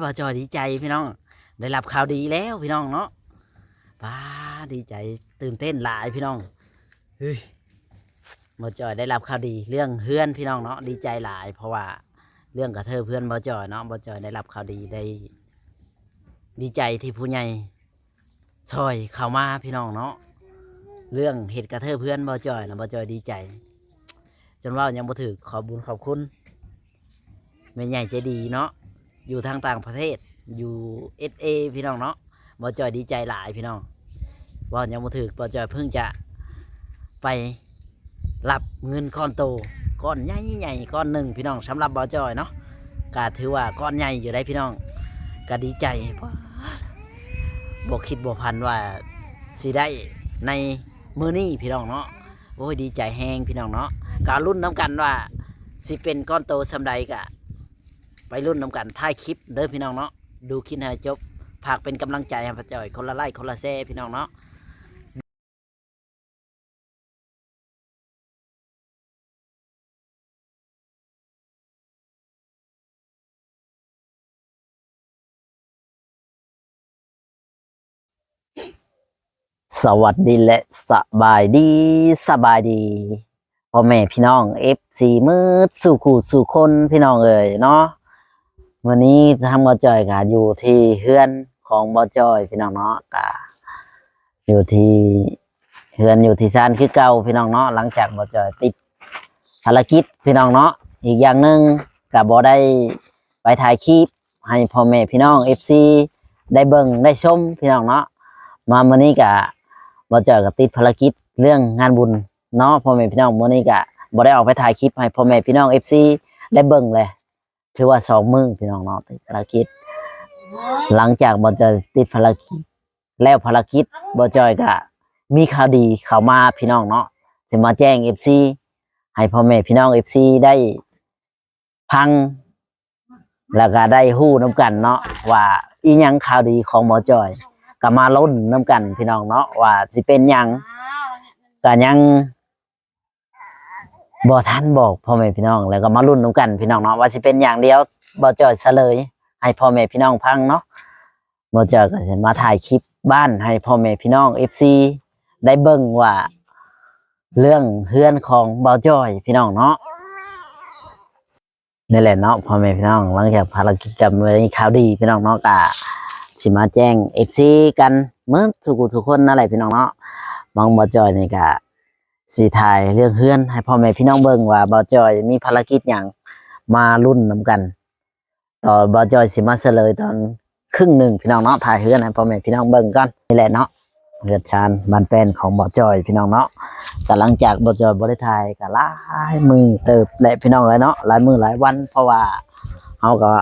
ບ່າວຈ້ອຍດີໃຈພີ່ນ້ອງ ໄດ້ຮັບຂ່າວດີແລ້ວພີ່ນ້ອງເນາະ. ປ້າ ດີໃຈຕື່ນເຕັ້ນຫຼາຍພີ່ນ້ອງ. ເຮີ້ຍ ບ່າວຈ້ອຍໄດ້ຮັບຂ່າວດີເລື່ອງເຮືອນພີ່ນ້ອງເນາະ ດີໃຈຫຼາຍ ເພາະວ່າເລື່ອງກະເທີບເຮືອນບ່າວຈ້ອຍເນາະ ບ່າວຈ້ອຍໄດ້ຮັບຂ່າວດີ ໄດ້ ດີໃຈທີ່ຜູ້ໃຫຍ່ຊ່ອຍເຂົ້າມາພີ່ນ້ອງເນາະ. ເລື່ອງເຮັດກະເທີບເຮືອນບ່າວຈ້ອຍນະ ບ່າວຈ້ອຍດີໃຈ ຈົນເວົ້າຍັງບໍ່ຖືກ. ຂອບບຸນຂອບຄຸນແມ່ໃຫຍ່ໃຈດີເນາະ ຢູ່ທາງຕ່າງປະເທດ ຢູ່ ເອສ ເອ ພີ່ນ້ອງເນາະ. ບ່າວຈ້ອຍດີໃຈຫຼາຍພີ່ນ້ອງ ເວົ້າຍັງບໍ່ຖືກ. ບ່າວຈ້ອຍເພິ່ງຈະໄປ ຮັບເງິນກ້ອນໂຕ ກ້ອນໃຫຍ່ໆ ກ້ອນໜຶ່ງພີ່ນ້ອງ ສຳລັບບ່າວຈ້ອຍເນາະ ກະຖືວ່າກ້ອນໃຫຍ່ຢູ່ໄດ໋ພີ່ນ້ອງ. ກະດີໃຈ ບໍ່ຄິດບໍ່ຝັນວ່າຊິໄດ້ໃນມື້ນີ້ພີ່ນ້ອງເນາະ. ໂອ້ຍ ດີໃຈແຮງພີ່ນ້ອງເນາະ. ກະລຸ້ນນຳກັນວ່າຊິເປັນກ້ອນໂຕສ່ຳໃດ ກະໄປລຸ້ນນຳກັນທ້າຍຄລິບເດີພີ່ນ້ອງເນາະ. ດູຄລິບໃຫ້ຈົບ ຝາກເປັນກຳລັງໃຈໃຫ້ບ່າວຈ້ອຍ ຄົນລະໄລ້ ຄົນລະແຊພີ່ນ້ອງເນາະ. ສະຫວັດດີ ແລະ ສະບາຍດີ ສະບາຍດີ ພໍ່ແມ່ພີ່ນ້ອງ ເອັຟຊີ ໝົດສູ່ຄູ່ສູ່ຄົນພີ່ນ້ອງເອີຍເນາະ. ມື້ນີ້ທາງບ່າວຈ້ອຍກະຢູ່ທີ່ເຮືອນຂອງບ່າວຈ້ອຍພີ່ນ້ອງເນາະ ກະຢູ່ທີ່ເຮືອນຢູ່ທີ່ຊານຄືເກົ່າພີ່ນ້ອງເນາະ. ຫຼັງຈາກບ່າວຈ້ອຍຕິດພາລະກິດພີ່ນ້ອງເນາະ ອີກຢ່າງໜຶ່ງກະບໍ່ໄດ້ໄປຖ່າຍຄລິບໃຫ້ພໍ່ແມ່ພີ່ນ້ອງ ເອັຟຊີ ໄດ້ເບິ່ງໄດ້ຊົມພີ່ນ້ອງເນາະ. ມາມື້ນີ້ກະບ່າວຈ້ອຍກະຕິດພາລະກິດເລື່ອງງານບຸນ ເນາະ ພໍ່ແມ່ພີ່ນ້ອງ. ມື້ນີ້ກະບໍ່ໄດ້ອອກໄປຖ່າຍຄລິບໃຫ້ພໍ່ແມ່ພີ່ນ້ອງ ເອັຟຊີ ໄດ້ເບິ່ງເລີຍ ຖືວ່າສອງມື້ພີ່ນ້ອງເນາະ ຕິດພາລະກິດ. ຫຼັງຈາກບ່າວຈ້ອຍຕິດພາລະກິດແລ້ວ ພາລະກິດ ບ່າວຈ້ອຍກະມີຂ່າວດີເຂົ້າມາພີ່ນ້ອງເນາະ ຊິມາແຈ້ງ ເອັຟຊີ ໃຫ້ພໍ່ແມ່ພີ່ນ້ອງ ເອັຟຊີ ໄດ້ ຟັງ ແລ້ວກະໄດ້ຮູ້ນຳກັນເນາະ ວ່າອີ່ຫຍັງຂ່າວດີຂອງບ່າວຈ້ອຍ ກະມາລຸ້ນນຳກັນພີ່ນ້ອງເນາະ ວ່າຊິເປັນຫຍັງ ກະຍັງບໍ່ທັນບອກພໍ່ແມ່ພີ່ນ້ອງ ແລ້ວກະມາລຸ້ນນຳກັນພີ່ນ້ອງເນາະ ວ່າຊິເປັນຫຍັງ. ດຽວບ່າວຈ້ອຍສະເຫຼີຍໃຫ້ພໍ່ແມ່ພີ່ນ້ອງຟັງເນາະ. ບ່າວຈ້ອຍກະຊິມາຖ່າຍຄລິບບ້ານໃຫ້ພໍ່ແມ່ພີ່ນ້ອງ ເອັຟຊີ ໄດ້ເບິ່ງວ່າເລື່ອງເຮືອນຂອງບ່າວຈ້ອຍພີ່ນ້ອງເນາະ. ນີ້ແຫຼະເນາະ ພໍ່ແມ່ພີ່ນ້ອງ ຫຼັງຈາກພາລະກິດກະມີຂ່າວດີພີ່ນ້ອງເນາະ ກະຊິມາແຈ້ງ ເອັຟຊີ ກັນໝົດສູ່ຄູ່ສູ່ຄົນນັ້ນແຫຼະພີ່ນ້ອງເນາະ. ບາງບ່າວຈ້ອຍນີ້ກະຊິຖ່າຍເລື່ອງເຮືອນໃຫ້ພໍ່ແມ່ພີ່ນ້ອງເບິ່ງວ່າບ່າວຈ້ອຍມີພາລະກິດຫຍັງ ມາລຸ້ນນຳກັນ. ຕອນບ່າວຈ້ອຍຊິມາສະເຫຼີຍຕອນ ຄຶ່ງໜຶ່ງພີ່ນ້ອງເນາະ ຖ່າຍເຮືອນໃຫ້ພໍ່ແມ່ພີ່ນ້ອງເບິ່ງກ່ອນ. ນີ້ແຫຼະເນາະ ເຮືອນຊານບ້ານແປ້ນຂອງບ່າວຈ້ອຍພີ່ນ້ອງເນາະ. ກະຫຼັງຈາກບ່າວຈ້ອຍບໍ່ໄດ້ຖ່າຍກະຫຼາຍມື້ເຕີບແຫຼະພີ່ນ້ອງເອີຍເນາະ ຫຼາຍມື້ຫຼາຍວັນ ເພາະວ່າເຮົາກະ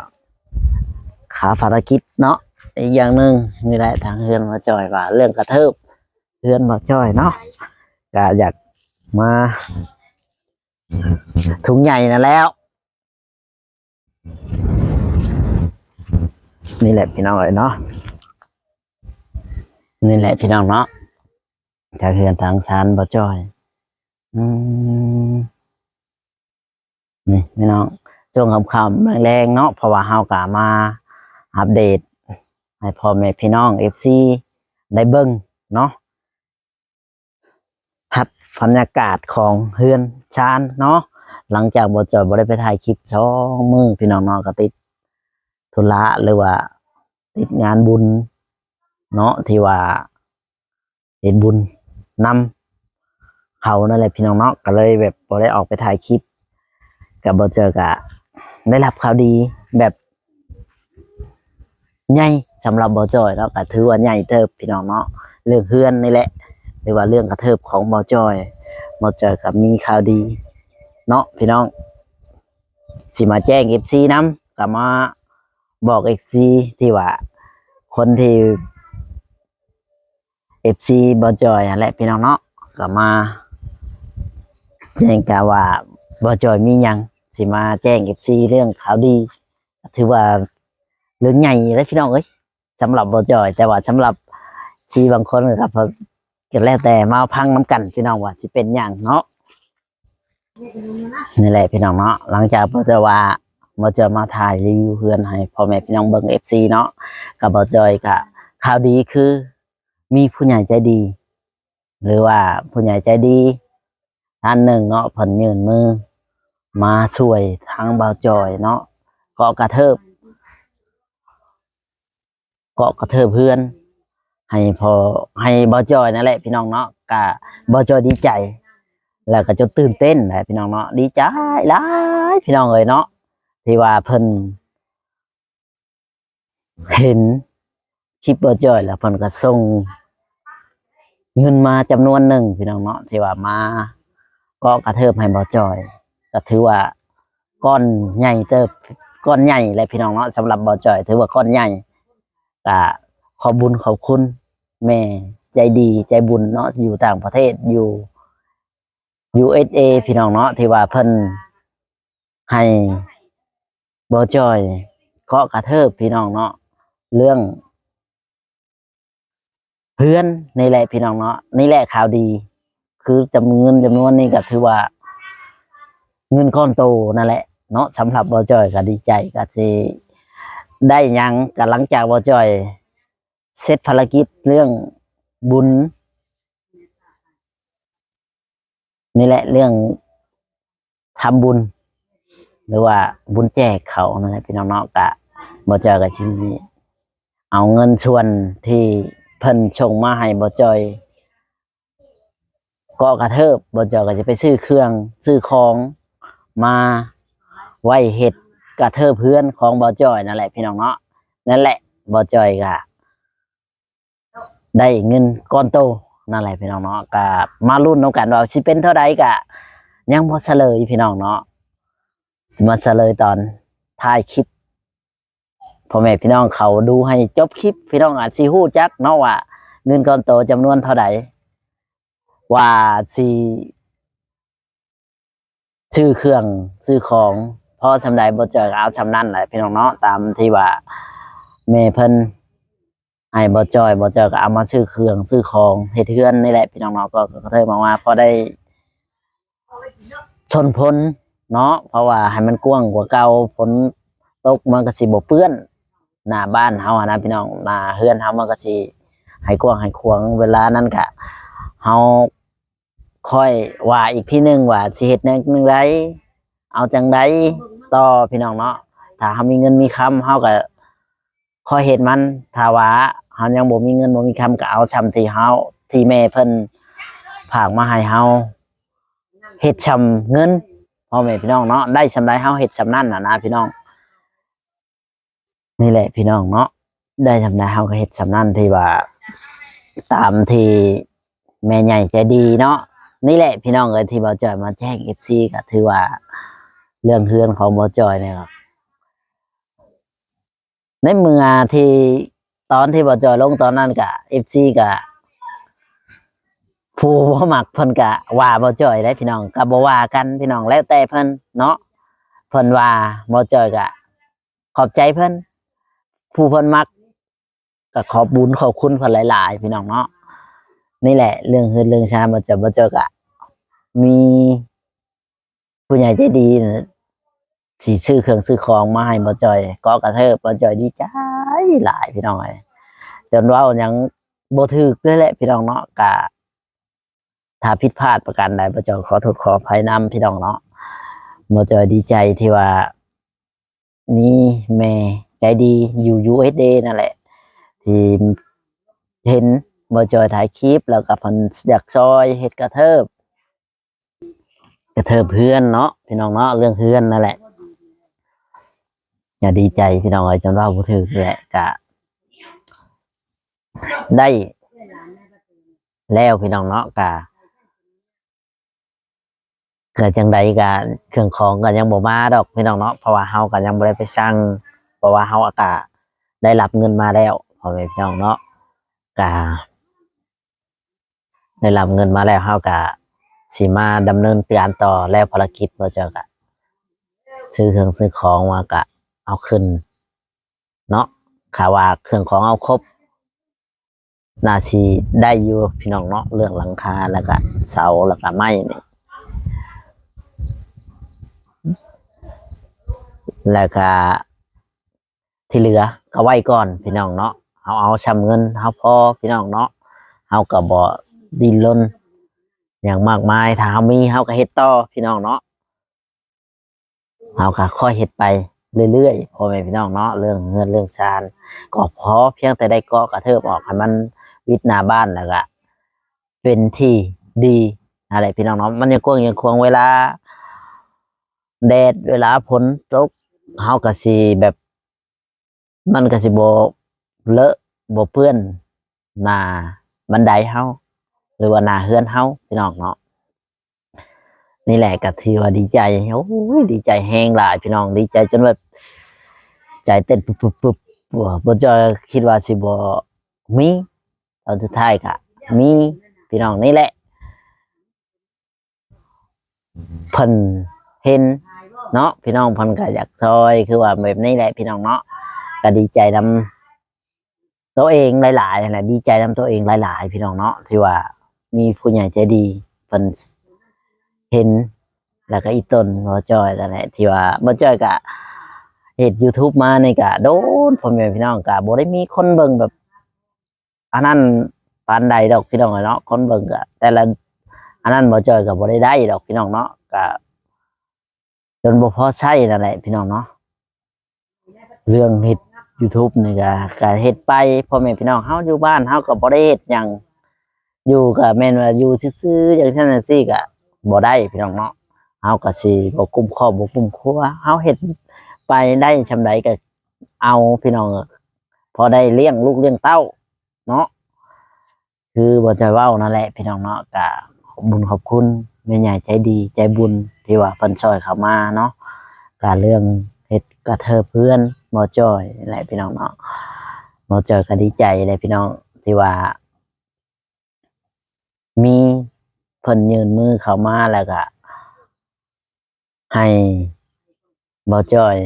ຄາພາລະກິດເນາະ. ອີກຢ່າງໜຶ່ງນີ້ແຫຼະ ທາງເຮືອນບ່າວຈ້ອຍວ່າເລື່ອງກະເທີບເຮືອນບ່າວຈ້ອຍເນາະ ກະຢາກມາ ທຸງໃຫຍ່ນັ້ນແຫຼ້ວ. ນີ້ແຫຼະພີ່ນ້ອງເອີຍເນາະ ນີ້ແຫຼະພີ່ນ້ອງເນາະ ທາງເຮືອນທາງຊານບ່າວຈ້ອຍ. ອືມ ນີ້ພີ່ນ້ອງ ຊ່ວງຄ່ຳໆແລງໆເນາະ ເພາະວ່າເຮົາກະມາອັບເດດໃຫ້ພໍ່ແມ່ພີ່ນ້ອງ ເອັຟຊີ ໄດ້ເບິ່ງເນາະ. ທັດບັນຍາກາດຂອງເຮືອນຊານເນາະ ຫຼັງຈາກບ່າວຈ້ອຍບໍ່ໄດ້ໄປຖ່າຍຄລິບສອງມື້ພີ່ນ້ອງເນາະ ກະຕິດທຸລະ ຫຼືວ່າຕິດງານບຸນເນາະ ທີ່ວ່າເຮັດບຸນນຳເຂົານັ້ນແຫຼະພີ່ນ້ອງເນາະ ກະເລີຍແບບບໍ່ໄດ້ອອກໄປຖ່າຍຄລິບ. ກະບ່າວຈ້ອຍກະໄດ້ຮັບຂ່າວດີແບບ ໃຫຍ່ສຳລັບບ່າວຈ້ອຍເນາະ ກະຖືວ່າໃຫຍ່ເຕີບພີ່ນ້ອງເນາະ ເລື່ອງເຮືອນນີ້ແຫຼະ ຫຼືວ່າເລື່ອງກະເທີບຂອງບ່າວຈ້ອຍ. ບ່າວຈ້ອຍກະມີຂ່າວດີເນາະພີ່ນ້ອງ ຊິມາແຈ້ງ ເອັຟຊີ ນຳ ກະມາບອກ ເອັຟຊີ ທີ່ວ່າຄົນທີ່ ເອັຟຊີ ບ່າວຈ້ອຍຫັ້ນແຫຼະພີ່ນ້ອງເນາະ ກະມາແຈ້ງກະວ່າບ່າວຈ້ອຍມີຫຍັງ ຊິມາແຈ້ງ ເອັຟຊີ ເລື່ອງຂ່າວດີ ຖືວ່າເລື່ອງໃຫຍ່ເດ້ພີ່ນ້ອງເອີຍ ສຳລັບບ່າວຈ້ອຍ ແຕ່ວ່າສຳລັບ ເອັຟຊີ ບາງຄົນກະ ກະແລ້ວແຕ່ມາຟັງນຳກັນພີ່ນ້ອງວ່າຊິເປັນຫຍັງເນາະ. ນີ້ແຫຼະພີ່ນ້ອງເນາະ ຫຼັງຈາກເພິ່ນວ່າ ບ່າວຈອຍມາຖ່າຍຣີວິວເຮືອນໃຫ້ພໍ່ແມ່ພີ່ນ້ອງເບິ່ງ ເອັຟຊີ ເນາະ. ກັບບ່າວຈອຍກະ ຂ່າວດີຄືມີຜູ້ໃຫຍ່ໃຈດີ ຫຼືວ່າຜູ້ໃຫຍ່ໃຈດີທ່ານໜຶ່ງເນາະ ເພິ່ນຍື່ນມືມາຊ່ວຍທາງບ່າວຈອຍເນາະ ເກາະກະເທີບ ເກາະກະເທີບເຮືອນໃຫ້ພໍ່ ໃຫ້ບ່າວຈອຍນັ້ນແຫຼະພີ່ນ້ອງເນາະ. ກະບ່າວຈອຍດີໃຈ ແລ້ວກະຈົນຕື່ນເຕັ້ນແຫຼະພີ່ນ້ອງເນາະ ດີໃຈຫຼາຍພີ່ນ້ອງເອີຍເນາະ ທີ່ວ່າເພິ່ນ ເຫັນຄລິບບ່າວຈອຍແລ້ວ ເພິ່ນກໍສົ່ງເງິນມາຈຳນວນໜຶ່ງພີ່ນ້ອງເນາະ ທີ່ວ່າມາເກາະກະເທີບໃຫ້ບ່າວຈອຍ ກໍຖືວ່າກ້ອນໃຫຍ່ເຕີບ ກ້ອນໃຫຍ່ແຫຼະພີ່ນ້ອງເນາະ. ສຳລັບບ່າວຈອຍຖືວ່າກ້ອນໃຫຍ່ ກໍຂອບບຸນຂອບຄຸນແມ່ໃຈດີໃຈບຸນເນາະ ຢູ່ຕ່າງປະເທດ ຢູ່ ຢູເອສເອ ພີ່ນ້ອງເນາະ ທີ່ວ່າເພິ່ນ ໃຫ້ບ່າວຈອຍເກາະກະເທີບພີ່ນ້ອງເນາະ ເລື່ອງເຮືອນນີ້ແຫຼະພີ່ນ້ອງເນາະ. ນີ້ແຫຼະຂ່າວດີ ຄືຈຳ ເງິນຈຳນວນນີ້ກໍຖືວ່າເງິນກ້ອນໂຕນັ້ນແຫຼະເນາະ. ສຳລັບບ່າວຈອຍກໍດີໃຈ ກໍຊິໄດ້ຫຍັງ ກໍຫຼັງຈາກບ່າວຈອຍເສັດພາລະກິດເລື່ອງບຸນ ນີ້ແຫຼະ ເລື່ອງທຳບຸນ ຫຼືວ່າບຸນແຈກເຂົ້ານັ້ນແຫຼະພີ່ນ້ອງເນາະ. ກະບ່າວຈອຍກະຊິເອົາເງິນສ່ວນທີ່ເພິ່ນສົ່ງມາໃຫ້ບ່າວຈອຍເກາະກະເທີບ ບ່າວຈອຍກະຊິໄປຊື້ເຄື່ອງຊື້ຂອງມາໄວ້ເຮັດກະເທີບເຮືອນຂອງບ່າວຈອຍນັ້ນແຫຼະພີ່ນ້ອງເນາະ. ນັ້ນແຫຼະ ບ່າວຈອຍກະ ໄດ້ເງິນກ້ອນໂຕນັ້ນແຫຼະພີ່ນ້ອງເນາະ. ກະມາລຸ້ນນຳກັນວ່າຊິເປັນເທົ່າໃດ ກະຍັງບໍ່ສະເຫຼີຍພີ່ນ້ອງເນາະ ຊິມາສະເຫຼີຍຕອນທ້າຍຄລິບ. ພໍ່ແມ່ພີ່ນ້ອງເຂົ້າມາດູໃຫ້ຈົບຄລິບ ພີ່ນ້ອງອາດຊິຮູ້ຈັກເນາະວ່າເງິນກ້ອນໂຕຈຳນວນເທົ່າໃດ ວ່າຊິ ຊື້ເຄື່ອງຊື້ຂອງພໍສ່ຳໃດ ບ່າວຈອຍກໍເອົາສ່ຳນັ້ນແຫຼະພີ່ນ້ອງເນາະ. ຕາມທີ່ວ່າແມ່ເພິ່ນໃຫ້ບ່າວຈອຍ ບ່າວຈອຍກໍເອົາມາຊື້ເຄື່ອງຊື້ຂອງເຮັດເຮືອນນີ້ແຫຼະພີ່ນ້ອງເນາະ. ກໍ ກໍເທີມາວ່າພໍໄດ້ຊົນພົນເນາະ ເພາະວ່າໃຫ້ມັນກວ້າງກວ່າເກົ່າ ຝົນຕົກມັນກໍຊິບໍ່ເປື້ອນໜ້າບ້ານເຮົາຫັ້ນນະພີ່ນ້ອງ ໜ້າເຮືອນເຮົາມັນກໍຊິໃຫ້ກວ້າງໃຫ້ຂວາງ. ເວລານັ້ນກະເຮົາ ຄ່ອຍວ່າອີກທີໜຶ່ງວ່າຊິເຮັດແນວໃດ ເອົາຈັ່ງໃດຕໍ່ພີ່ນ້ອງເນາະ. ຖ້າເຮົາມີເງິນມີຄຳ ເຮົາກໍຄ່ອຍເຮັດມັນ. ຖ້າວ່າເຮົາຍັງບໍ່ມີເງິນບໍ່ມີຄຳ ກໍເອົາຊ່ຳທີ່ເຮົາ ທີ່ແມ່ເພິ່ນຝາກມາໃຫ້ເຮົາ ເຮັດຊ່ຳເງິນ ພໍ່ແມ່ພີ່ນ້ອງເນາະ. ໄດ້ຊ່ຳໃດເຮົາເຮັດຊ່ຳນັ້ນນະນະພີ່ນ້ອງ. ນີ້ແຫຼະພີ່ນ້ອງເນາະ ໄດ້ຊ່ຳໃດເຮົາກໍເຮັດຊ່ຳນັ້ນ ທີ່ວ່າຕາມທີ່ແມ່ໃຫຍ່ໃຈດີເນາະ. ນີ້ແຫຼະພີ່ນ້ອງເອີຍ ທີ່ບ່າວຈອຍມາແຈ້ງເອັຟຊີ ກໍຖືວ່າເລື່ອງເຮືອນຂອງບ່າວຈອຍນີ້ ໃນເມື່ອທີ່ຕອນທີ່ບ່າວຈອຍລົງຕອນນັ້ນ ກໍເອັຟຊີ ກໍຜູ້ບໍ່ມັກເພິ່ນກໍວ່າບ່າວຈອຍໄດ໋ພີ່ນ້ອງ ກໍບໍ່ວ່າກັນພີ່ນ້ອງ ແລ້ວແຕ່ເພິ່ນເນາະ. ເພິ່ນວ່າບ່າວຈອຍກໍ ຂອບໃຈເພິ່ນ ຜູ້ເພິ່ນມັກ ກໍຂອບບຸນຂອບຄຸນເພິ່ນຫຼາຍໆ ພີ່ນ້ອງເນາະ. ນີ້ແຫຼະເລື່ອງເຮືອນເລື່ອງຊານ ບ່າວຈອຍ ບ່າວຈອຍກໍມີຜູ້ໃຫຍ່ໃຈດີ ຊິຊື້ເຄື່ອງຊື້ຂອງມາໃຫ້ບ່າວຈອຍເກາະກະເທີບ. ບ່າວຈອຍດີໃຈຫຼາຍພີ່ນ້ອງເອີຍ ຈົນເວົ້າຫຍັງບໍ່ຖືກເລີຍແຫຼະພີ່ນ້ອງເນາະ. ກະ ຖ້າຜິດພາດປະການໃດ ບ່າວຈອຍຂໍໂທດຂໍອະໄພນຳພີ່ນ້ອງເນາະ. ບ່າວຈອຍດີໃຈທີ່ວ່າມີແມ່ໃຈດີຢູ່ ຢູເອສເອ ນັ້ນແຫຼະ ທີ່ເຫັນບ່າວຈອຍຖ່າຍຄລິບ ແລ້ວກໍເພິ່ນຢາກຊ່ອຍເຮັດກະເທີບ ກະເທີບເຮືອນເນາະ ພີ່ນ້ອງເນາະ ເລື່ອງເຮືອນນັ້ນແຫຼະ. ກໍດີໃຈພີ່ນ້ອງເອີຍ ຈົນເວົ້າບໍ່ຖືກແຫຼະ ກະໄດ້ແລ້ວພີ່ນ້ອງເນາະ. ກະ ກະຈັ່ງໃດກະເຄື່ອງຂອງກໍຍັງບໍ່ມາດອກພີ່ນ້ອງເນາະ ເພາະວ່າເຮົາກໍຍັງບໍ່ໄດ້ໄປສັ່ງ ເພາະວ່າເຮົາກະໄດ້ຮັບເງິນມາແລ້ວ ພໍ່ແມ່ພີ່ນ້ອງເນາະ. ກະໄດ້ຮັບເງິນມາແລ້ວ ເຮົາກະຊິມາດຳເນີນການຕໍ່ ແລ້ວພາລະກິດ ບ່າວຈອຍກະຊື້ເຄື່ອງຊື້ຂອງມາກະເອົາຂຶ້ນເນາະ. ຖ້າວ່າເຄື່ອງຂອງເຮົາຄົບ ໜ້າຊິໄດ້ຢູ່ພີ່ນ້ອງເນາະ ເລື່ອງຫຼັງຄາ ແລ້ວກະເສົາ ແລ້ວກະໄມ້ນີ້. ແລ້ວກະທີ່ເຫຼືອກໍໄວ້ກ່ອນພີ່ນ້ອງເນາະ. ເຮົາເອົາຊ່ຳເງິນເຮົາພໍພີ່ນ້ອງເນາະ. ເຮົາກໍບໍ່ດີ້ນລົນຫຍັງມາກມາຍ. ຖ້າເຮົາມີເຮົາກໍເຮັດຕໍ່ພີ່ນ້ອງເນາະ. ເຮົາກໍຄ່ອຍເຮັດໄປເລື້ອຍໆ ພໍ່ແມ່ພີ່ນ້ອງເນາະ. ເລື່ອງເຮືອນເລື່ອງຊານ ກໍຂໍພຽງແຕ່ໄດ້ເກາະກະເທີບອອກໃຫ້ມັນວິດໜ້າບ້ານ ແລ້ວກະເປັນທີ່ດີຫັ້ນແຫຼະພີ່ນ້ອງເນາະ. ມັນຍັງກວ້າງຍັງຂວາງ ເວລາແດດ ເວລາຝົນຕົກ ເຮົາກໍຊິແບບ ມັນກໍຊິບໍ່ເລາະບໍ່ເປື້ອນໜ້າບັນໄດເຮົາ ຫຼືວ່າໜ້າເຮືອນເຮົາພີ່ນ້ອງເນາະ. ນີ້ແຫຼະກໍຖືວ່າດີໃຈ ໂອ້ຍ ດີໃຈແຮງຫຼາຍພີ່ນ້ອງ. ດີໃຈຈົນແບບໃຈເຕັ້ນປຶບໆໆ ບໍ່ ບໍ່ຈອຍຄິດວ່າຊິບໍ່ມີ ຕອນສຸດທ້າຍກໍມີພີ່ນ້ອງ. ນີ້ແຫຼະ ເພິ່ນເຫັນເນາະ ພີ່ນ້ອງ ເພິ່ນກໍຢາກຊ່ອຍ ຄືວ່າແບບນີ້ແຫຼະພີ່ນ້ອງເນາະ. ກໍດີໃຈນຳໂຕເອງຫຼາຍໆຫັ້ນແຫຼະ ດີໃຈນຳໂຕເອງຫຼາຍໆ ພີ່ນ້ອງເນາະ ທີ່ວ່າມີຜູ້ໃຫຍ່ໃຈດີເພິ່ນເຫັນ ແລ້ວກໍອີ່ຕົນບໍ່ຈອຍນັ້ນແຫຼະ ທີ່ວ່າບໍ່ຈອຍກໍເຮັດ YouTube ມານີ້ກໍໂດນ ພໍ່ແມ່ພີ່ນ້ອງ ກໍບໍ່ໄດ້ມີຄົນເບິ່ງແບບ ອັນນັ້ນປານໃດດອກພີ່ນ້ອງເອີຍເນາະ. ຄົນເບິ່ງກະແຕ່ລະອັນນັ້ນ ບໍ່ຈອຍກໍບໍ່ໄດ້ໄດ້ດອກພີ່ນ້ອງເນາະ ກະຈົນບໍ່ພໍໃຊ້ນັ້ນແຫຼະພີ່ນ້ອງເນາະ. ເລື່ອງເຮັດ YouTube ນີ້ກະ ກະເຮັດໄປ ພໍ່ແມ່ພີ່ນ້ອງເຮົາຢູ່ບ້ານ ເຮົາກໍບໍ່ໄດ້ເຮັດຫຍັງ ຢູ່ກະແມ່ນວ່າຢູ່ຊື່ໆ ຈັ່ງຊັ້ນຈັ່ງຊີ້ກະບໍ່ໄດ້ພີ່ນ້ອງເນາະ. ເຮົາກະຊິບໍ່ກຸ້ມຄອບບໍ່ກຸ້ມຄົວ ເຮົາເຮັດໄປໄດ້ຊ່ຳໃດກະເອົາພີ່ນ້ອງ ພໍໄດ້ລ້ຽງລູກລ້ຽງເຕົ້າ ເນາະ ຄືບໍ່ຈອຍເວົ້ານັ້ນແຫຼະພີ່ນ້ອງເນາະ. ກະຂອບບຸນຂອບຄຸນແມ່ໃຫຍ່ໃຈດີໃຈບຸນ ທີ່ວ່າເພິ່ນຊ່ອຍເຂົ້າມາເນາະ. ກະເລື່ອງເຮັດກະເທີບເຮືອນບໍ່ຈອຍແຫຼະພີ່ນ້ອງເນາະ. ບໍ່ຈອຍກະດີໃຈແຫຼະພີ່ນ້ອງ ທີ່ວ່າມີເພິ່ນຍື່ນມືເຂົ້າມາ ແລ້ວກະ ໃຫ້ບໍ່ຈອຍ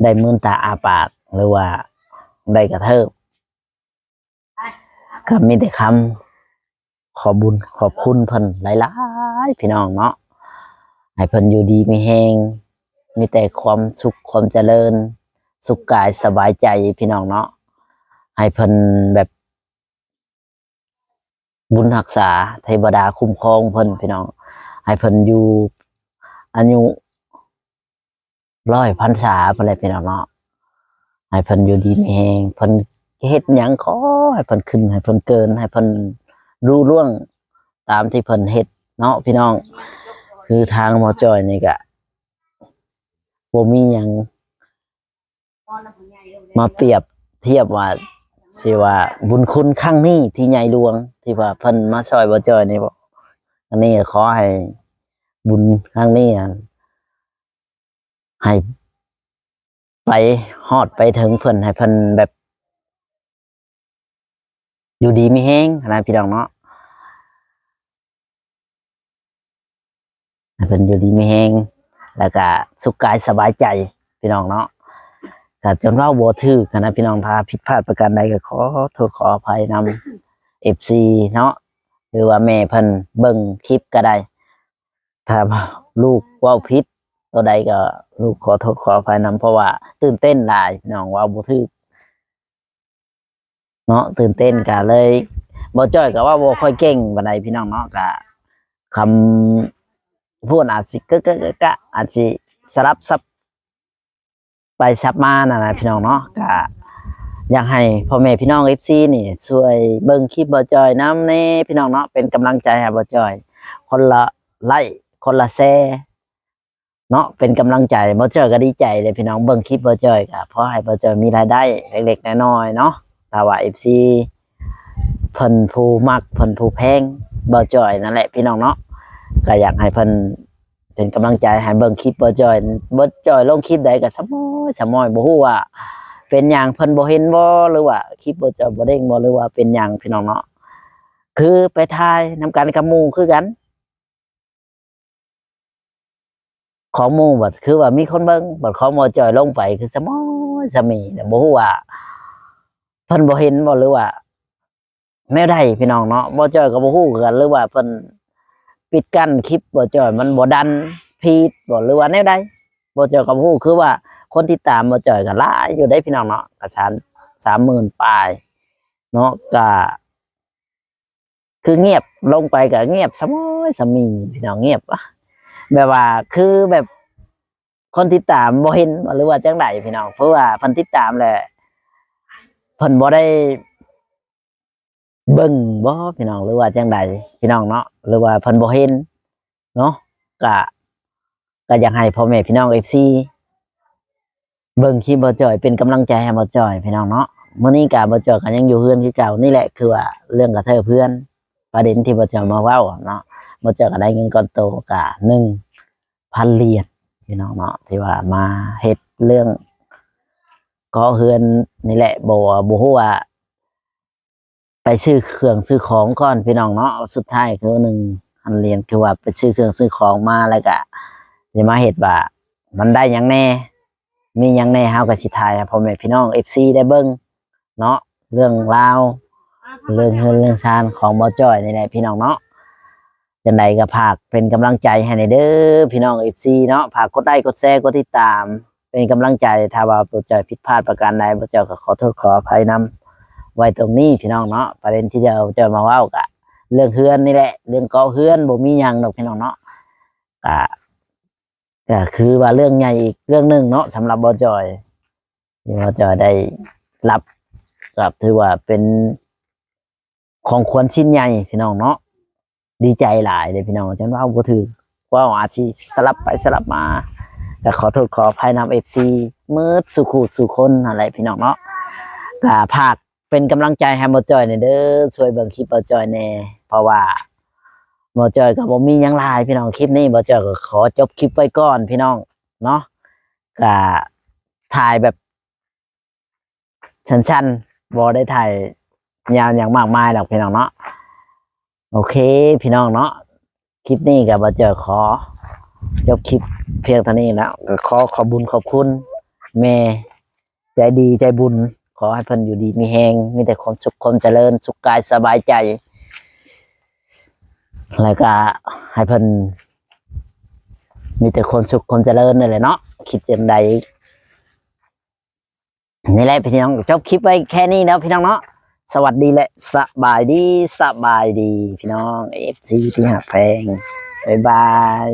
ໄດ້ມື່ນຕາອ້າປາກ ຫຼືວ່າໄດ້ກະເທີບ ກໍມີແຕ່ຄຳຂອບບຸນຂອບຄຸນເພິ່ນຫຼາຍໆ ພີ່ນ້ອງເນາະ. ໃຫ້ເພິ່ນຢູ່ດີມີແຮງ ມີແຕ່ຄວາມສຸກຄວາມຈະເລີນ ສຸກກາຍສະບາຍໃຈ ພີ່ນ້ອງເນາະ. ໃຫ້ເພິ່ນແບບ ບຸນຮັກສາ ເທວະດາຄຸ້ມຄອງເພິ່ນພີ່ນ້ອງ ໃຫ້ເພິ່ນຢູ່ອາຍຸຮ້ອຍພັນສາພຸ້ນແຫຼະພີ່ນ້ອງເນາະ. ໃຫ້ເພິ່ນຢູ່ດີມີແຮງ ເພິ່ນເຮັດຫຍັງຂໍໃຫ້ເພິ່ນຂຶ້ນ ໃຫ້ເພິ່ນເກີນ ໃຫ້ເພິ່ນລຸລ່ວງຕາມທີ່ເພິ່ນເຮັດເນາະພີ່ນ້ອງ. ຄືທາງໝໍຈອຍນີ້ກະບໍ່ມີຫຍັງ ມາປຽບທຽບວ່າ ຊິວ່າບຸນຄຸນຄັ້ງນີ້ທີ່ໃຫຍ່ຫຼວງ ທີ່ວ່າເພິ່ນມາຊ່ອຍບໍ່ຈອຍນີ້ບໍ ອັນນີ້ຂໍໃຫ້ບຸນຄັ້ງນີ້ ອັນ ໃຫ້ໄປຮອດໄປເຖິງເພິ່ນ ໃຫ້ເພິ່ນແບບ ຢູ່ດີມີແຮງຫັ້ນນະພີ່ນ້ອງເນາະ. ໃຫ້ເພິ່ນຢູ່ດີມີແຮງ ແລ້ວກະສຸກກາຍສະບາຍໃຈພີ່ນ້ອງເນາະ. ກະຈົນເວົ້າບໍ່ຖືກຫັ້ນນະພີ່ນ້ອງ ຖ້າຜິດພາດປະການໃດກໍຂໍໂທດຂໍອະໄພນຳເອັຟຊີເນາະ ຫຼືວ່າແມ່ເພິ່ນເບິ່ງຄລິບກໍໄດ້. ຖ້າລູກເວົ້າຜິດຕົວໃດກໍລູກຂໍໂທດຂໍອະໄພນຳ ເພາະວ່າຕື່ນເຕັ້ນຫຼາຍພີ່ນ້ອງ ເວົ້າບໍ່ຖືກ ເນາະ ຕື່ນເຕັ້ນກະເລີຍ ບໍ່ຈ້ອຍກະເວົ້າບໍ່ຄ່ອຍເກັ່ງປານໃດພີ່ນ້ອງເນາະ. ກະຄຳພູດອາດຊິກະກະກະກະ ອາດຊິສະຫຼັບສັບໄປສັບມານັ້ນນະພີ່ນ້ອງເນາະ. ກະຢາກໃຫ້ພໍ່ແມ່ພີ່ນ້ອງເອັຟຊີນີ້ຊ່ວຍເບິ່ງຄລິບບໍ່ຈ້ອຍນຳແດ່ພີ່ນ້ອງເນາະ ເປັນກຳລັງໃຈໃຫ້ບໍ່ຈ້ອຍ ຄົນລະໄລ້ ຄົນລະແຊ ເນາະ ເປັນກຳລັງໃຈ. ບໍ່ຈ້ອຍກໍດີໃຈເດ້ພີ່ນ້ອງ ເບິ່ງຄລິບບໍ່ຈ້ອຍກໍພໍໃຫ້ບໍ່ຈ້ອຍມີລາຍໄດ້ເລັກໆນ້ອຍໆເນາະ. ຖ້າວ່າເອັຟຊີເພິ່ນຜູ້ມັກ ເພິ່ນຜູ້ແພງບໍ່ຈ້ອຍນັ້ນແຫຼະພີ່ນ້ອງເນາະ ກໍຢາກໃຫ້ເພິ່ນເປັນກຳລັງໃຈໃຫ້ເບິ່ງຄລິບບໍ່ຈ້ອຍ. ບໍ່ຈ້ອຍລົງຄລິບໃດກໍສະໝອຍສະໝອຍ ບໍ່ຮູ້ວ່າເປັນຫຍັງ ເພິ່ນບໍ່ເຫັນບໍ່ ຫຼືວ່າຄລິບບໍ່ຈ້ອຍບໍ່ເດ້ງບໍ່ ຫຼືວ່າເປັນຫຍັງພີ່ນ້ອງເນາະ. ຄືໄປຖ່າຍນຳກັນກັບໝູ່ຄືກັນ ຂອງໝູ່ບັດຄືວ່າມີຄົນເບິ່ງ ບັດຂອງບໍ່ຈ້ອຍລົງໄປຄືສະໝອຍສະໝີ ແລ້ວບໍ່ຮູ້ວ່າເພິ່ນບໍ່ເຫັນບໍ່ ຫຼືວ່າແນວໃດພີ່ນ້ອງເນາະ. ບໍ່ຈ້ອຍກໍບໍ່ຮູ້ຄືກັນ ຫຼືວ່າເພິ່ນປິດກັ້ນຄລິບບໍ່ຈ້ອຍ ມັນບໍ່ດັນຟີດບໍ່ ຫຼືວ່າແນວໃດ ບໍ່ຈ່ອຍກໍບໍ່ຮູ້ ຄືວ່າຄົນຕິດຕາມບໍ່ຈ່ອຍກໍຫຼາຍຢູ່ເດ້ພີ່ນ້ອງເນາະ ກໍສາມ ສາມໝື່ນປາຍເນາະ ກໍຄືງຽບລົງໄປ ກໍງຽບສະໝອຍສະໝີພີ່ນ້ອງ ງຽບ ແບບວ່າຄືແບບ ຄົນຕິດຕາມບໍ່ເຫັນ ຫຼືວ່າຈັ່ງໃດພີ່ນ້ອງ ເພາະວ່າເພິ່ນຕິດຕາມແຫຼະ ເພິ່ນບໍ່ໄດ້ເບິ່ງບໍພີ່ນ້ອງ ຫຼືວ່າຈັ່ງໃດພີ່ນ້ອງເນາະ ຫຼືວ່າເພິ່ນບໍ່ເຫັນເນາະ ກະ ກະຢາກໃຫ້ພໍ່ແມ່ພີ່ນ້ອງເອັຟຊີ ເບິ່ງຄລິບບໍ່ຈ່ອຍ ເປັນກຳລັງໃຈໃຫ້ບໍ່ຈ່ອຍພີ່ນ້ອງເນາະ. ມື້ນີ້ກະບໍ່ຈ່ອຍກໍຍັງຢູ່ເຮືອນຄືເກົ່ານີ້ແຫຼະ ຄືວ່າເລື່ອງກະເທີບເຮືອນ ປະເດັນທີ່ບໍ່ຈ່ອຍມາເວົ້າເນາະ ບໍ່ຈ່ອຍກໍໄດ້ເງິນກ້ອນໂຕກະໜຶ່ງພັນຫຼຽນພີ່ນ້ອງເນາະ ທີ່ວ່າມາເຮັດເລື່ອງເກາະເຮືອນນີ້ແຫຼະ ບໍ່ ບໍ່ຮູ້ວ່າ ໄປຊື້ເຄື່ອງຊື້ຂອງກ່ອນພີ່ນ້ອງເນາະ ສຸດທ້າຍຄືໜຶ່ງພັນຫຼຽນ ຄືວ່າໄປຊື້ເຄື່ອງຊື້ຂອງມາ ແລ້ວກະຊິມາເຮັດວ່າມັນໄດ້ຫຍັງແດ່ ມີຫຍັງແດ່ ເຮົາກໍຊິຖ່າຍໃຫ້ພໍ່ແມ່ພີ່ນ້ອງເອັຟຊີໄດ້ເບິ່ງເນາະ ເລື່ອງລາວ ເລື່ອງເຮືອນເລື່ອງຊານຂອງບໍ່ຈ່ອຍນີ້ແຫຼະພີ່ນ້ອງເນາະ. ຈັ່ງໃດກໍຝາກເປັນກຳລັງໃຈໃຫ້ແດ່ເດີພີ່ນ້ອງເອັຟຊີເນາະ ຝາກກົດໄລ້ກົດແຊກົດຕິດຕາມ ເປັນກຳລັງໃຈ ຖ້າວ່າບໍ່ຈ່ອຍຜິດພາດປະການໃດ ບໍ່ຈ່ອຍກໍຂໍໂທດຂໍອະໄພນຳ ໄວ້ຕົງນີ້ພີ່ນ້ອງເນາະ. ປະເດັນທີ່ຈະ ຈະມາເວົ້າກະເລື່ອງເຮືອນນີ້ແຫຼະ ເລື່ອງເກາະເຮືອນ ບໍ່ມີຫຍັງດອກພີ່ນ້ອງເນາະ ກະ ກະຄືວ່າເລື່ອງໃຫຍ່ອີກເລື່ອງໜຶ່ງເນາະ ສຳລັບບໍ່ຈ່ອຍ ທີ່ບໍ່ຈ່ອຍໄດ້ຮັບ ກໍຖືວ່າເປັນຂອງຂວັນຊິ້ນໃຫຍ່ພີ່ນ້ອງເນາະ. ດີໃຈຫຼາຍເດ້ພີ່ນ້ອງ ຈົນເວົ້າບໍ່ຖືກ ເວົ້າອາດຊິສະຫຼັບໄປສະຫຼັບມາ ກໍຂໍໂທດຂໍອະໄພນຳເອັຟຊີໝົດສູ່ຄູ່ສູ່ຄົນຫັ້ນແຫຼະພີ່ນ້ອງເນາະ. ກໍຝາກເປັນກຳລັງໃຈໃຫ້ບໍ່ຈ່ອຍແດ່ເດີ ຊ່ວຍເບິ່ງຄລິບບໍ່ຈ່ອຍແດ່ ເພາະວ່າບໍ່ຈ່ອຍກໍບໍ່ມີຫຍັງຫຼາຍພີ່ນ້ອງ. ຄລິບນີ້ບໍ່ຈ່ອຍກໍຂໍຈົບຄລິບໄວ້ກ່ອນພີ່ນ້ອງເນາະ ກໍຖ່າຍແບບ ສັ້ນໆ ບໍ່ໄດ້ຖ່າຍຍາວຫຍັງມາກມາຍດອກພີ່ນ້ອງເນາະ. ໂອເຄພີ່ນ້ອງເນາະ ຄລິບນີ້ກໍບໍ່ເຈີ ຂໍຈົບຄລິບພຽງເທົ່ານີ້ແລ້ວ ກໍຂໍຂອບບຸນຂອບຄຸນແມ່ໃຈດີໃຈບຸນ ຂໍໃຫ້ເພິ່ນຢູ່ດີມີແຮງ ມີແຕ່ຄວາມສຸກຄວາມຈະເລີນ ສຸກກາຍສະບາຍໃຈ ແລ້ວກໍໃຫ້ເພິ່ນມີແຕ່ຄວາມສຸກຄວາມຈະເລີນນັ້ນແຫຼະເນາະ. ຄິດຈັ່ງໃດ ນີ້ແຫຼະພີ່ນ້ອງ ຈົບຄລິບໄວ້ແຄ່ນີ້ເນາະພີ່ນ້ອງເນາະ. ສະຫວັດດີ ແລະ ສະບາຍດີ ສະບາຍດີພີ່ນ້ອງເອັຟຊີທີ່ຮັກແພງ ບາຍບາຍ.